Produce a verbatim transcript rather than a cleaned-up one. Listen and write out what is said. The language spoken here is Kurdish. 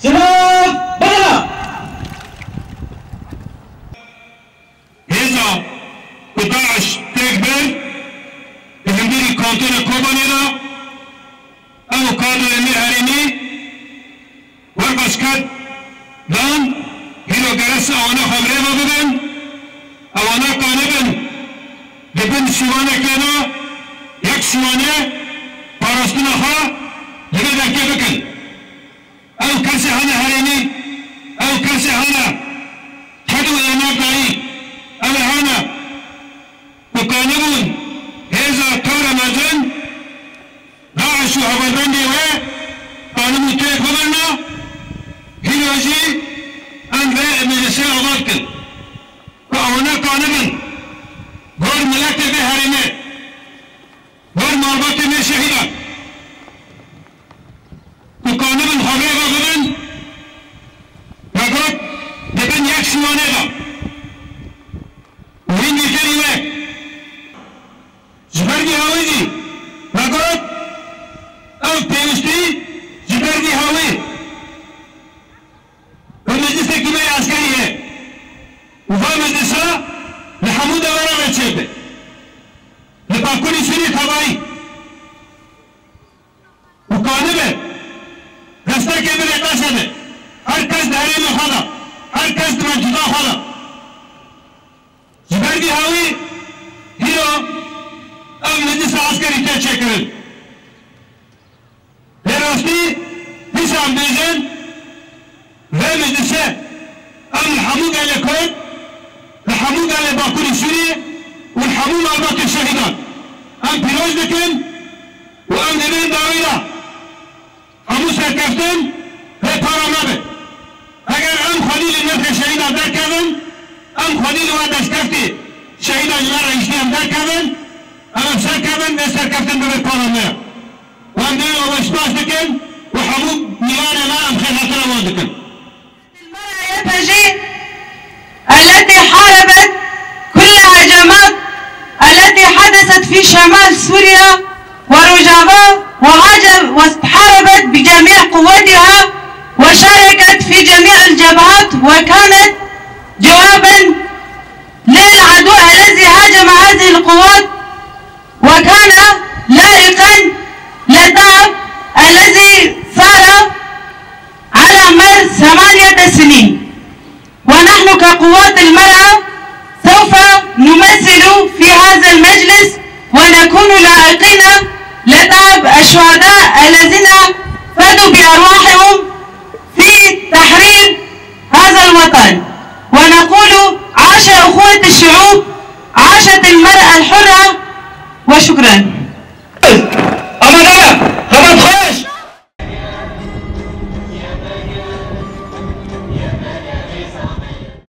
Silav bala! Hêza ku DAIŞ têk bir, di hundirî kantona Kobanê de, ew kadroyê me herêmî wer başket dan, hîro gerese ewana xwe bi rê ve bibin, ewana kanibin di bin şivanekê de yek şiwane parastina xwe di vê derkê bikin. Ew kesê hene herêmî, ew kesê hene ked û êmek dayî, ew ê hene ku kanibûn hêza tewre mezin, DAIŞ û heverdemê wê kanibûn têk bibirna, hîro jî em vê meclisê ava dikin ku ewana kanibin gor miletê vê herêmê, gor malbatê me şehîdan ku kanibin xwe vê ve bibin, me got, di bin yek şiwanê de. Û hîn jî kirî wê. Ji ber vî hawî jî me got, ew pêwîstî ji ber vî hawî bi meclisekî me yê eskerî heye. Û va meclisa li hemû dewera ve çêbe. Li Bakurê Sûriyê tevayî. Û kanibe destekê bide destê de. Her kes di herêmê xwe de, her kes di mentîqa xwe de. Ji ber vî hawî hîro ev meclisa eskerî tê çêkirin. Vê rastî dîsa em bêjin, vê meclise em li hemû gelê Kurd, li hemû gelê Bakurê Sûriyê û li hemû malbatê şehîdan em pîroz dikin û em dibên dawî de hemû serkeftin vê para me be. Eger em xwedî li nirxê şehîdan derkevin, em xwedî li we destkeftî şehîdan ji me re hiştî em derkevin, em ê serkevin, vê serkeftin bibe para me. Wan dê û spas dikin û hemû miyanê me em xêrhatina wan dikin. المرأة YPJ التي حاربت كل هجمات التي حدثت في شمال سوريا ورجابا وهاجم واحاربت بجميع قوتها وشاركت في جميع الجبهات وكانت جوابا للعدو الذي هاجم هذه القوات وكان لائقا للتعب الذي صار على مر ثمانية سنين. ونحن كقوات المرأة سوف نمثل في هذا المجلس ونكون لائقين لتعب الشهداء الذين فدوا بأرواحهم في تحرير هذا الوطن. ونقول: عاش أخوة الشعوب، عاشت المرأة الحرة، وشكرا.